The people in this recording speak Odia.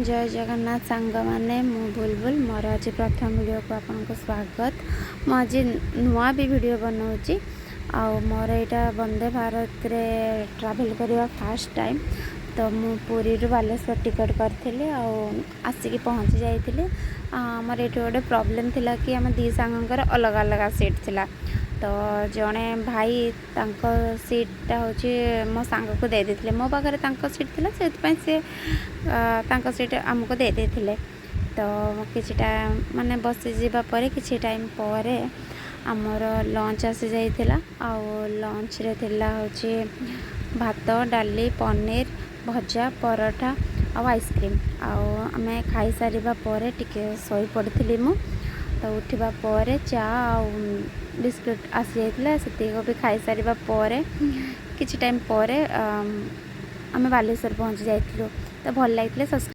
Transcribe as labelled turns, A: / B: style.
A: ଜୟ ଜଗନ୍ନାଥ ସାଙ୍ଗମାନେ, ମୁଁ ବୁଲବୁଲ। ମୋର ଆଜି ପ୍ରଥମ ଭିଡ଼ିଓକୁ ଆପଣଙ୍କୁ ସ୍ୱାଗତ। ମୁଁ ଆଜି ନୂଆ ବି ଭିଡ଼ିଓ ବନାଉଛି ଆଉ ମୋର ଏଇଟା ବନ୍ଦେ ଭାରତରେ ଟ୍ରାଭେଲ୍ କରିବା ଫାର୍ଷ୍ଟ ଟାଇମ୍। ତ ମୁଁ ପୁରୀରୁ ବାଲେଶ୍ୱର ଟିକେଟ୍ କରିଥିଲି ଆଉ ଆସିକି ପହଞ୍ଚି ଯାଇଥିଲି। ଆମର ଏଇଠି ଗୋଟେ ପ୍ରୋବ୍ଲେମ୍ ଥିଲା କି ଆମ ଦୁଇ ସାଙ୍ଗଙ୍କର ଅଲଗା ଅଲଗା ସିଟ୍ ଥିଲା। ତ ଜଣେ ଭାଇ ତାଙ୍କ ସିଟ୍ଟା ହେଉଛି ମୋ ସାଙ୍ଗକୁ ଦେଇ ଦେଇଥିଲେ। ମୋ ପାଖରେ ତାଙ୍କ ସିଟ୍ ଥିଲା, ସେଥିପାଇଁ ସେ ତାଙ୍କ ସିଟ୍ ଆମକୁ ଦେଇ ଦେଇଥିଲେ। ତ କିଛିଟା ମାନେ ବସିଯିବା ପରେ, କିଛି ଟାଇମ୍ ପରେ ଆମର ଲଞ୍ଚ ଆସିଯାଇଥିଲା। ଆଉ ଲଞ୍ଚରେ ଥିଲା ହେଉଛି ଭାତ, ଡାଲି, ପନିର ଭଜା, ପରଟା ଆଉ ଆଇସ୍କ୍ରିମ୍। ଆଉ ଆମେ ଖାଇସାରିବା ପରେ ଟିକେ ଶୋଇପଡ଼ିଥିଲି ମୁଁ। ତ ଉଠିବା ପରେ ଚା ଆଉ ବିସ୍କୁଟ୍ ଆସିଯାଇଥିଲା। ସେତିକି ବି ଖାଇସାରିବା ପରେ କିଛି ଟାଇମ୍ ପରେ ଆମେ ବାଲେଶ୍ୱର ପହଞ୍ଚି ଯାଇଥିଲୁ। ତ ଭଲ ଲାଗିଥିଲେ ସବସ୍କ୍ରାଇବ୍